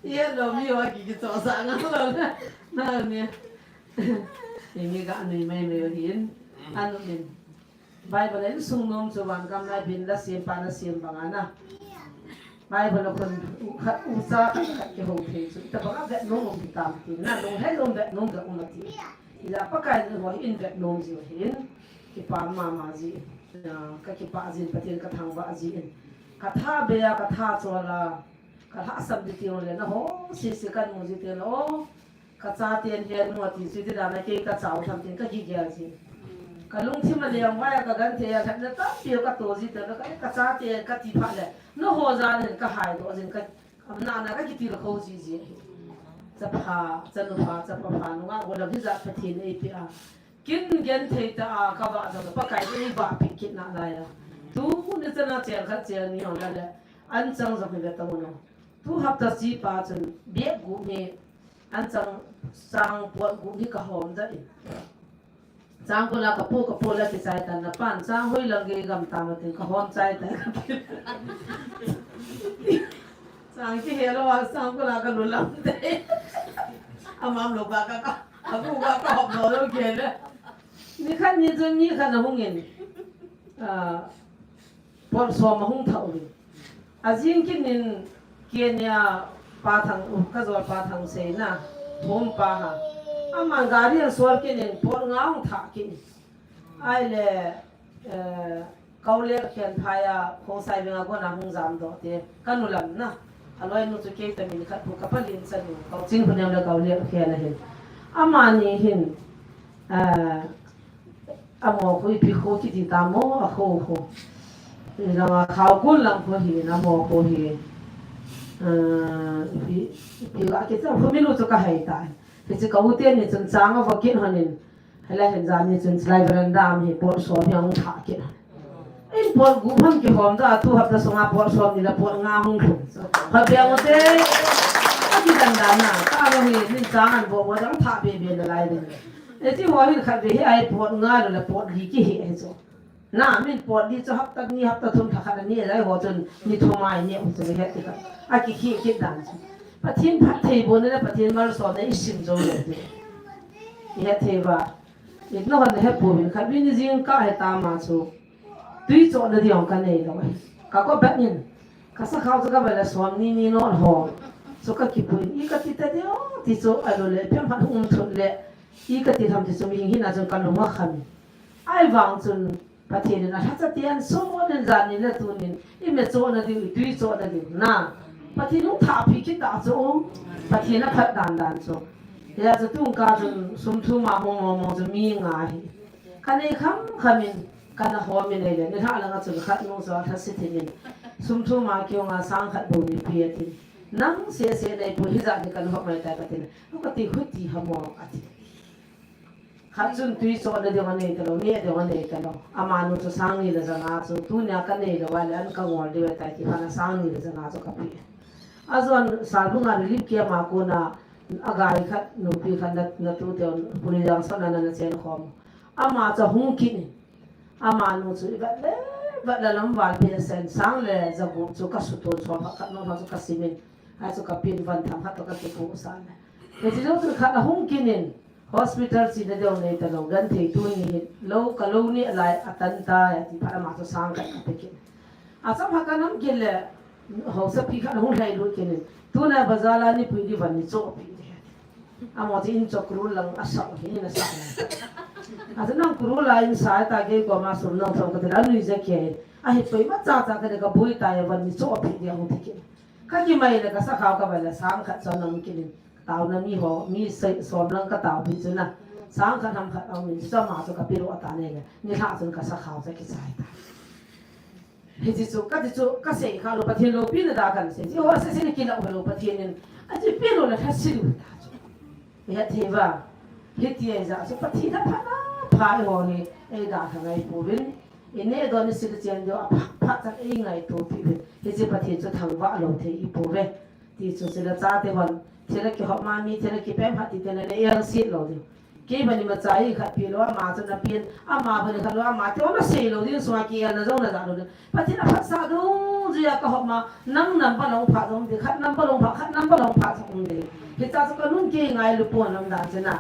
Het lo mi ho ki kicho sa nga lo na. Na ni. Ni ga ni mai mai hin. Anu min. Bible a insung nom chu van gam lai bin la sem pa na sem bang a na. Bible a khun u khat u cha khat khat kihou thei chu. Ita bang a vet nom um ti tam ti na, lung hel um vet nom vet um ati. Ila Pakai ni ho in vet nom ji hin. Kipa mama ji. Ah, ka kipa jin Pathen ka thangvah ji in. Ka tha be a ka tha chol a. Ka lhasam di ti le na ho si si kan mu ji ti lo. Ka chaten hian maw ti chu ti dan a kei ka chau tham tin ka kigel ji. Ka lungthim a liam vai a ka genthei a lhepna tampi ka to ji te ka, ka chate ka ti phat le, nangho jal in ka hai doh jin ka, nana ka kitilkhou ji ji. Chapa pha, chanu pha, chapa pha, nungah gollhang hijat Pathen eipe a. Kin genthei ta a ka vah jong Pakai in eivahpi kit nalai a. Tuni chan a chel khat chel ni hung la le, an chang jong hi ve ta un. Tu hapta chi pa chun bag gup hi, an chang, chang pot gup hi ka hom ta in. Chang kula ka pu, ka pu la kichai tan na pan, chang hoi lang gei gam ta ma tin ka hom chai ta. Chang kihe lou a, chang kula ka lu lam te. Amam lo ka ka ka, a pu ka ka hom lo lo ke le. Ni khat ni chun ni khat na hung in. Ah, Por som a hung thah uvin. A jing kit in Kenya Pa Thang, ka jol Pa Thangseina, Thumpa ha. Aman gari an sol kit in, pot nga hung thah kit in. Ahile, eh, Kaulek Khen phai a, Khongsai Veng a kona hung jamdoh te, ka nu lam na. Aloinu chu kei ta min khat pu ka palin chanu, Kauching Phuneng le Kaulek Khen ahin. Amani hin, eh, Amo kho ipi kho kiti ta mo, a kho kho. Langa khao kun lang kho hi, na mo kho hi. Ah, ipi, ipi la kiti ta kho mi lu chu ka hai ta. Hiche ka u teni chun chang a va kit honin. Hela hin jani chun chulai veranda am hi pot som hi ahung thah kit. In pot gup ham kihom ta, tu hapta sunga pot som ni la pot nga hung lhung. Hoi beng u te. Akidan dan na. Ka lo hi, min chang an bo bo dang thah be be na lai ding. Eti ho hin khat ve hi ai pot nga lo la pot li kihe hi chu. Na, min pot li chu hapta ni hapta thum tha khat ni lai ho chun ni thum ai ni ho chun he ti kha. Akikhih kit dan chu. Pathen phattheibohna le Pathen malsomna isim jou le ti. Ihe thei va. Itna hon hepouvin khat ve ni jingkah he tama chu. Tui chohna ding ka nei lou. Ka ko bet in. Ka sakhao chu ka ve le som ni ni no ho. Chu ka kipui. I kati ta ding ti chu a lo le pem hat hung thut le. I kati tham ti chu mi hina chun ka lung a kham. Ahivang chun Pathen in alhacha tian sumon in jan in le tun in. I me chohna ding, i tui chohna ding. Na. Pathen hung thah pi kit ta chu. Pathen aphat dan dan chu. Hia chu tung ka chun sum thum a hung mo mo chu mi nga hi. Ka nei kham kham in, ka na hom in ei le, ni lha langa chun khat nung chu a lha si tin in, sum thum a kiong a sang khat bou ni pi a tin. Nang se se nei pu hi ja ni ka na hom mai ta ka tin. Ka ti hu ti ha mo a ti. Khat chun tui chohna ding a nei ta lou, ni a ding a nei ta lou. Amanu chu sang ni le ja nga chu, tunia ka nei lou a le an ka ngol ding a ta ti, khat na sang ni le ja nga chu ka pi. A jon Salbung a relief camp a kona, a gai khat, nupi khat na, na tu te on, puli jang son na na chen khom. Ama chu hung kit in. Amanu chu i vat le, vat le lam val pi sen sang le ja gup chu ka sutun chom khat no chu ka simin. Ai chu ka pin van tham khat to ka kipu sa le. Hiche jou chu khat a hung kit in. Hospital chena ding nei ta lou, genthei tuni hi lou ka lou ni lai a tan ta, ti phat ama chu sang khat ka pe kit. A cham ha ka nam kit le, haosapi khat hung lhai lut kit in. Tuna bazar a ni pui di van ni choh pi di. Amo ti in choh kru lang a sa hi na sa. A chu nang kru la in sa ta ke ko ma sum nang thong ka ti la nui je ke. A hi pui ma cha cha ka de ka bui ta ya van ni choh pi di hung ti kit. Ka kimai le ka sakhao ka ve le sang khat chon nam kit in. Taona mi ho, mi sei, som lang ka tao pi chu na. Sang khat ham khat a um in, chu ama chu ka pi lou a ta nei le. Ni lha chun ka sakhao chu kichai ta. Hiche chu, ka ti chu, ka sei kha lou Pathen loupina da kan sei. Ti ho se se ni ki lou lou Pathen in. A ti pi lou la tha si lou ta chu. Ihe thei va. Hiti a ja chu Pathen a pha na, pha i ho ni. Ei da kha ngai pu vin. I ne do ni si chen do a pha, pha cha ei ngaito pi vin. Hiche Pathen chu thangvah lou thei i pu ve. Ti chu sila chate hon, thil a kihop ma mi, thil a kipem khat ti tena le iang sit lou ding. Kei bani ma cha i khat pi lou, ama chu na pin, ama bani khat lou, ama te hon na sei lou ding, sunga ki na jong na ja lou ding. Pathen a phatsah dungjuia ka hop ma, nang number long pha jong ding, khat number long pha, khat number long pha jong ding. Hicha chu ka nun kei ngailu pon lam dan chu na.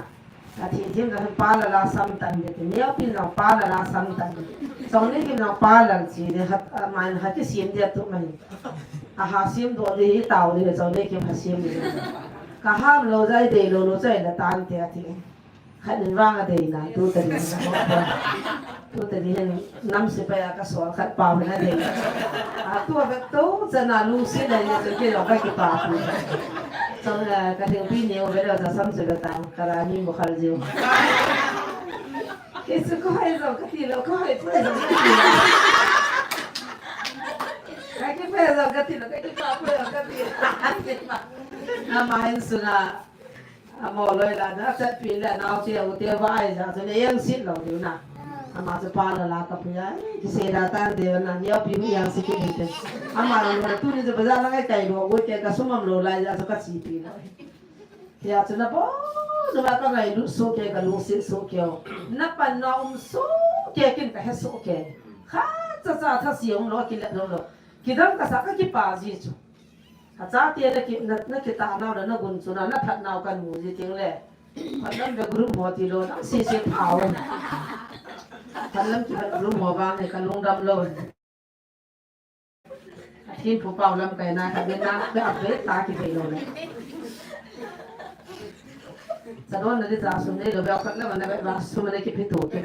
Ka thi thim na pa la la sam tan de ti. Neo pin na pa la la sam tan de. Chongnei pin na pa la chi de hat, a, mai hat ki sim de tu mai. A ha sim do de hi tao de chongnei ki ha sim de. Ka ham lou jai de lou lou jai la tan te a ti. Khat in vang a dei na tu ta ni. Tu ta ni hin nam sepai a ka sol khat pau na dei. A tu a ka to cha na lu si na ni chu ki lo ka ki pa pu. Chong, eh, ka thingpi neo ve lou cha sam chu ve ta. Ka ra ni mo khal jiu. Kei chu ko hai jong ka ti lou, ko hai chu jong ka ti lou. Ka kipe jong ka ti lou, ka kipa pu jong ka ti lou. Ama hin sunga, amo loi la na chat pi le nao che u te vai ja chu le yang sit lou diu na. Ama chu pa la la ka pu ya, eh, kisei da tan de na, neo pi hu yang sit ki te. Ama lou tuni chu bazar la kai kai lou, u te ka sum am lou lai ja chu ka chi pi lou. Tia chu na bou, numa ka ngailut soh kei, ka lungset soh kei. Na pan na um soh kei, kin ka he soh kei. Khat cha cha thasia um lou, kilet lou lou. Kidang kasa ka kipa ji chu. Ka chate na ki, na, na kitah nau le na gun chu na, na phat nau kan mu ji teng le. Phat lam ve group ho ti lou, na si si phao. Phat lam ki phat group ho vang le ka lungdam lou. Tin pu pau lam kai na ka be na ka be ta ki be lo le. Sa don na di ta sum nei lo be ka la na be ba sum ne ki pi tu ke.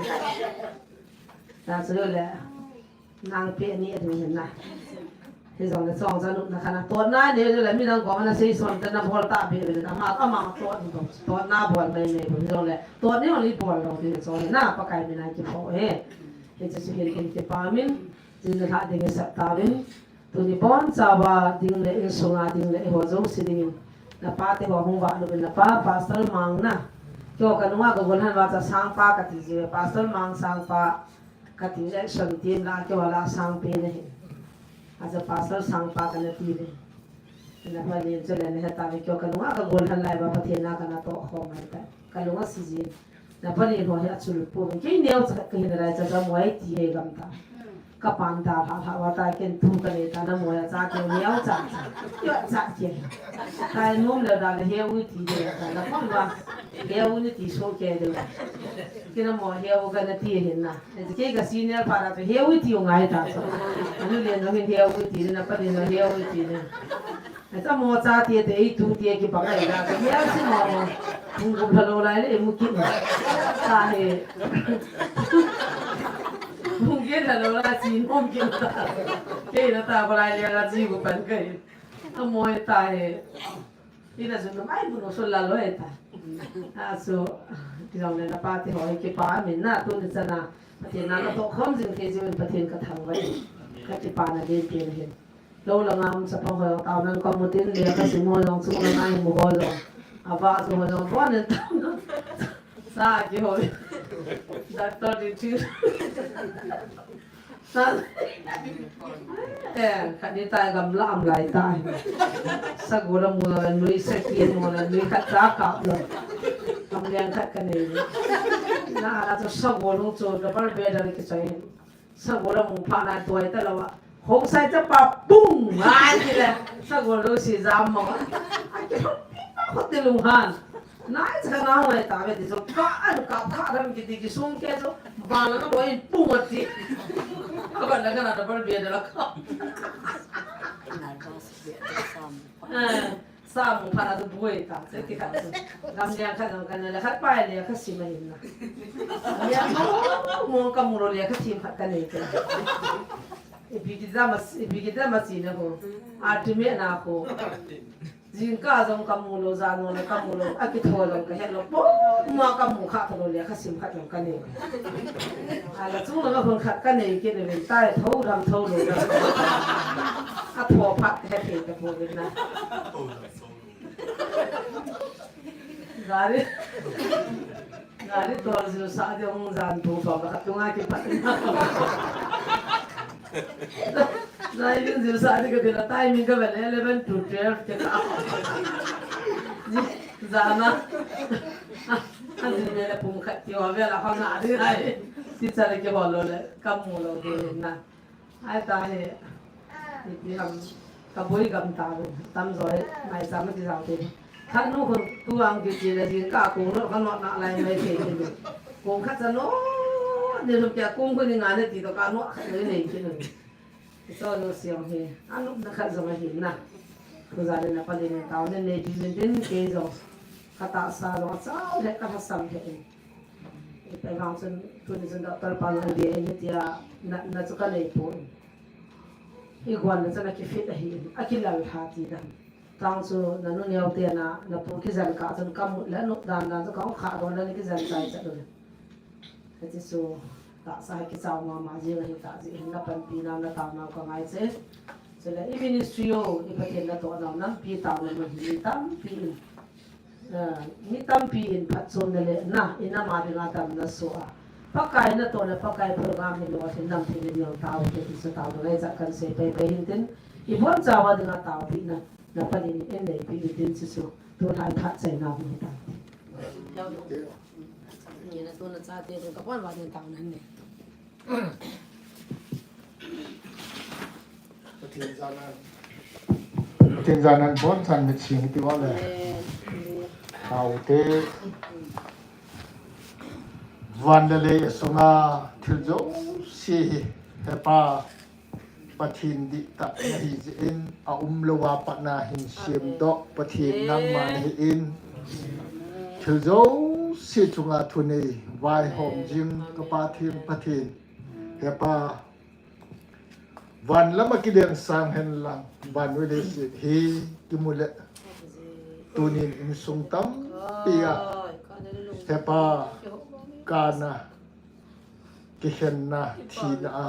Ta su le. Nang pe ni a ding hin na. Hijongle chong cha nu na kha na. Totna ni le mi dang ko na sei son ta na bol ta be be na ma ama tot ni to. Totna bol mai mai bu hijongle. Tot ni oli bol lo ti chong na Pakai min a kipho e. Hiche chu hin kum kipa min. Tin na ding sah tauvin. Tuni bonchauva ding le insunga ding le eiho jouse dingin. Na pa te ho hung vah luvin na pa, Pastor Mang na. Keiho ka nunga ka golhan uva cha Sangpa kati ji uve. Pastor Mang Sangpa. Kati action team la keiho la Sangpi na hi. Acha Pastor Sangpa kana ti le. Na pa nin chule na heta ve keiho ka nunga ka golhan lai uva Pathen na kana toh khom mai ta. Ka lunga si ji. Na pa nin ho hi achul pu. Kei neocha ka hin lai cha cha moi ti he gam ta. Ka pan ta pha pha uva ta ken tu ka nei ta na moi a cha kei neocha cha. Yo cha kei. Ka nom le da le he u ti de ta na pa uva. He u ni ti so ke de. Kei na moi he u kana ti hin na. Kei ka senior pa da to he u ti u ngai ta. Anu le no hin he u ti na pa le no he u ti na. Ai ta mo cha ti te i tu ti ki pa ngai da. He u si mo mo. Hung kum tha lo lai le mu ki. Ta he. Hung ke tha lo lai si mo ki ta. Kei na ta ko lai le la ji ko pan kai. Ta mo ta he. Ina su na mai bu no so la lo e ta. A so, ti jong le na pa ti ho ki pa mi na tu ni cha na. Pathen na ka toh khom jing thei jing Pathen ka thangvah e. Ka kipana den pen hin. Lou langa um chapang ho jong tao nan ka mu tin le ka sim ho jong chung langa hi mu ho jong. Ava chu ho jong bon nen tao nan. Sa ki ho. Doctor di thi. Sa. Eh, khat ni tai gamla am lai tai. Sagol amu la nui, sa ki mu la nui khat cha kap lo. Gamliang khat ka nei. Na la chu sagol hung chu double bed a ki choi. Sagol amu phat na tuai ta lou a. Hong sai chapa bung! Ai, ti le. Sagol lou si jam mo. Ai, ki hot ti lung han. Nai cha na hoi ta ve ti so. Ka an ka kha ram ki ti ki sung ke so. Ba la na boi pung ti. Aba la ka na double bed la ka. Na ba si be ta sam. Eh. Sa mu phat a chu buai ta, se ti khat chu. Gamliang khat jong ka nei le khat pai le khat sim ahin na. Gamliang mo mo ka mu lou le khat sim khat ka nei ke. Ipi kiti da ma, ipi kiti da ma si na ho. Ultimate na ho. Jingkah jong ka mu lou, jan ho le ka mu lou, akitho jong ka he lou. Mo mo ka mu kha tho lou le khat sim khat jong ka nei. Ala chung lou la hon khat ka nei ke le vin tai tho dam tho lou. Atho phat he thei ta po vin na. Gari. Gari tol jil sa di hung jan tu tol ka tunga kipat. Driving jil sa di ka dila timing ka vel eleven to twelve ke ta. Jana. Ajil mele pung khat ki wa vela hanga di ai. Ti chale ki holo le kamu lou di na. Ai ta he. Ipi ham, ka boi gam ta lo. Tamjo he, mai sa ma ti jao te. Khat nu khun tu ang ki ti le jing ka kong lo ka no na lai mai te ti lo. Kong khat sa no, ni lo pia kong ko ni nga ne ti to ka no khat le nei ti lo. So no siang he. Anu na khat jong ahi na. Ku ja le na pa le ne tao ne nei ti le din ke jong. Ka tahsa jong a chau he ka ha sam he. Ipi vang chun, tuni chun doctor pa ngan dia, hitia, na, na chu ka nei poi. I guan na chu na ki fit ahi, a kilal tha ti dan. Tang chu na nu neo te na, na pu kijen kah chun ka mut le nu dan dan chu ka hung kha don le na kijen chai chat u le. Hiti chu tahsa kichau mama jing ahi tah jeh hin na panpi nau na tao nau ka ngai che. Chule i ministry o, i Pathen na toh nau nampi tao na mun hi tampi in. Ah, mi tampi in phatchomna le na, i nam a dinga damna soh a. Pakai natoh le Pakai program hi lolhin nam thei le niang tao te ti chu tao ngai cha kan sei pai pai hin tin. I bonchauva dinga taopehna, na panin in neipi u tin chu chu. Tu lai phat chaina hu ta. Ni na tu na cha te tu ka pon va din tao nan ne. Pathen jana, Pathen jana bonchan mit sing ti vale. Taote. Van le lei sunga thil jouse hi hepa. Pathen dihtah nahi jeh in, aumlou a pat nahin semdoh Pathen nangma nahi in. Thil jouse chunga thunei vaihom jing ka Pa theng Pathen. He Pa, van lama kideng sang hen lang, van vele se hi kimu le. Tunin insung tampi a, he Pa, kana, kikhenna, thina a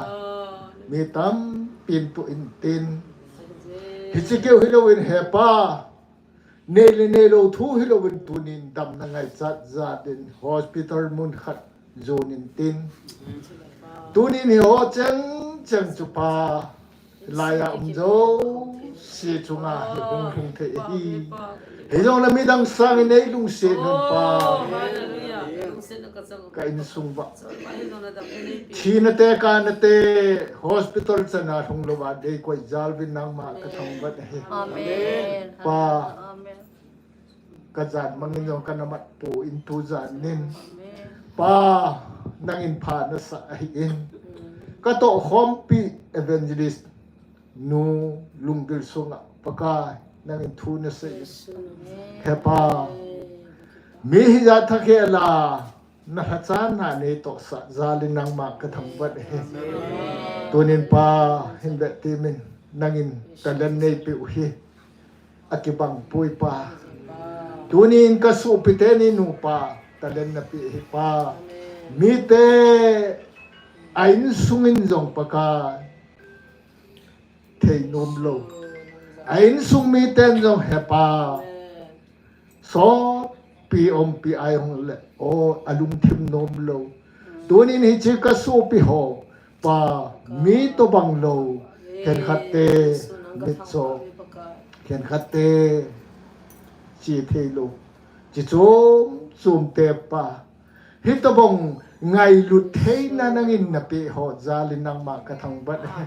mi tampin tuh intin. Hiche keu hilouvin he Pa, nei le neilou thu hilouvin tunin damna ngaichat jat in hospital mun khat jon intin. Tunin hiho cheng cheng chu Pa, laiya um jouse chunga hi hung lhung thei ahi. Hijongle midang sangin nei lungset un Pa. Ka insung uva thina te kana te hospital chana lhung louva deikoi jal uvin nangma kathangvah ahi. Pa, kajat mangin jong kana mat poi tujan in. Pa, nangin pha nasah ahin. Katohkhompi evangelist nu lunggil sunga Pakai nangin thu nasei in. He Pa, mi hijat thakhel a nalhacha na neitohsah jal in nangma kathangvah ahi. Tunin Pa, hin vetin nangin talent neipeh u hi akibang poi Pa. Tunin kasopi teni nupa talent napeh hi Pa, mite a insungin jong Pakai thei nomlou, a insung miten jong he Pa, sopi ompi a hung le o alungthim nomlou. Tunin hiche kasopi ho Pa, mi tobang lou, khenkhat te mitcho, khenkhat te che theilou, chi chom chom te Pa, hitobang ngailut theina nangin napeh ho jal in nangma kathangvah ahi.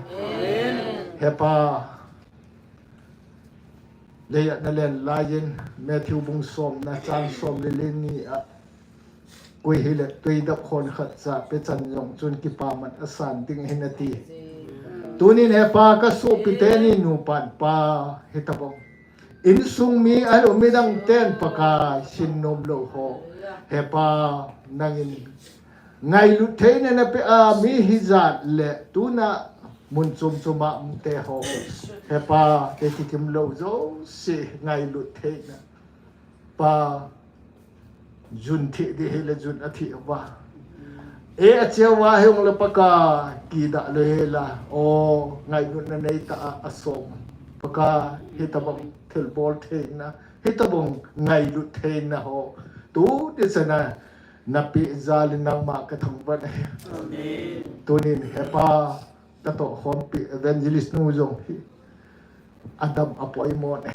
He Pa, leiya nalen laiyin Matthew bung somna chang som le li ni a, koi hile tui dap khon khat cha pechan jong chun kipaman asan ding ahi nati. Tunin he Pa, kasopi teni nupan Pa, hitobang insung mi ahilou midang ten Pakai sin nomlou ho, he Pa, nangin ngailut theina napeh a mi hijat le tuna mun chom choma umte ho, he Pa, te kikim lou jouse ngailut theina Pa, jun thih ding hile jun athih uva, e, acheuva hijongle Pakai kidah lou hela, o, ngailutna neitah a asom Pakai, hitobang thilbol theina, hitobang ngailut theina ho tuni chana napeh jal in nangma kathangvah ahi. Tunin he Pa, katohkhompi evangelist nu jong hi adam apoimo e.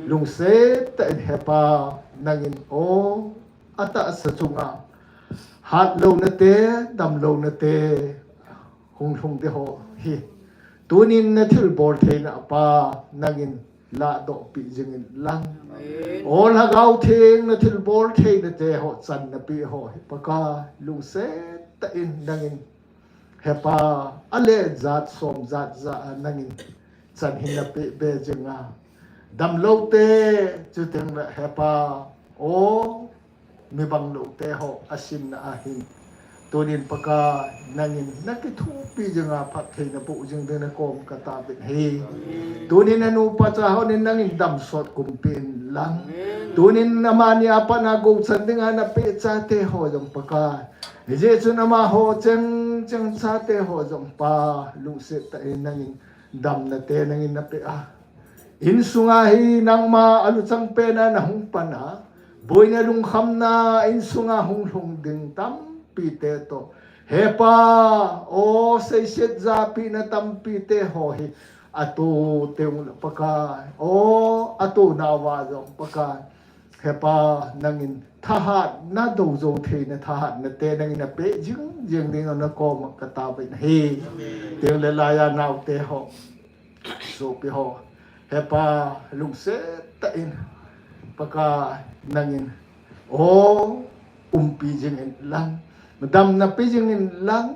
Lungset tah in he Pa, nangin o atahsa chunga hatlouna te, damlouna te hung lhung ding ho hi, tunin nathilbol theina Pa, nangin lahdohpeh jingin lang, o Lhagao Theng nathilbol theina te ho chan napeh ho hi Pakai, lungset tah in nangin he Pa, ale jat som jat ja a nangin chan hin napeh be jinga, damlou te, chuteng le he Pa, o mi banglou te ho asinna ahin, tunin Pakai, nangin nakithopi jinga phatthei naboh jing ding nakom kataovin ahi. Tunin anupa cha honin nangin damsot kumpi in lang, tunin amani a pat na gochan dinga napeh chate ho jong Pakai, hijeh chun amaho cheng cheng chate ho jong Pa, lungset tah in nangin damna te nangin napeh a, insunga hi nangma aluchang pena nahung pan a, boina lungkhamna insunga hung lhung ding tampi te toh, he Pa, o seiset japina tampi te ho hi ato teng le Pakai, o ato nauva jong Pakai, he Pa, nangin thahatna dojou theina, thahatna te nangin napeh jing jing ding nakoma kataovin ahi. Teng le laiya naote ho, sopi ho, he Pa, lungset tah in Pakai, nangin o umpi jingin lang, damna pe jingin lang,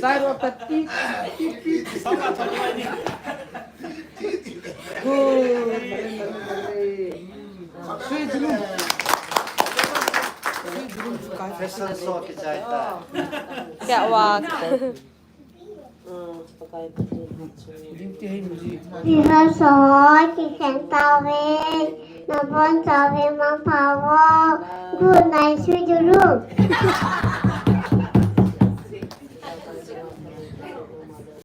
Zairo ta ti, ti, ti. Sweet room. Sweet room chu kai. Fashion show kichai ta. Kya wak. Ding ti hai muji. Viva so, ki sen ta ve. Na bon ta ve man pa wo. Good night, sweet room.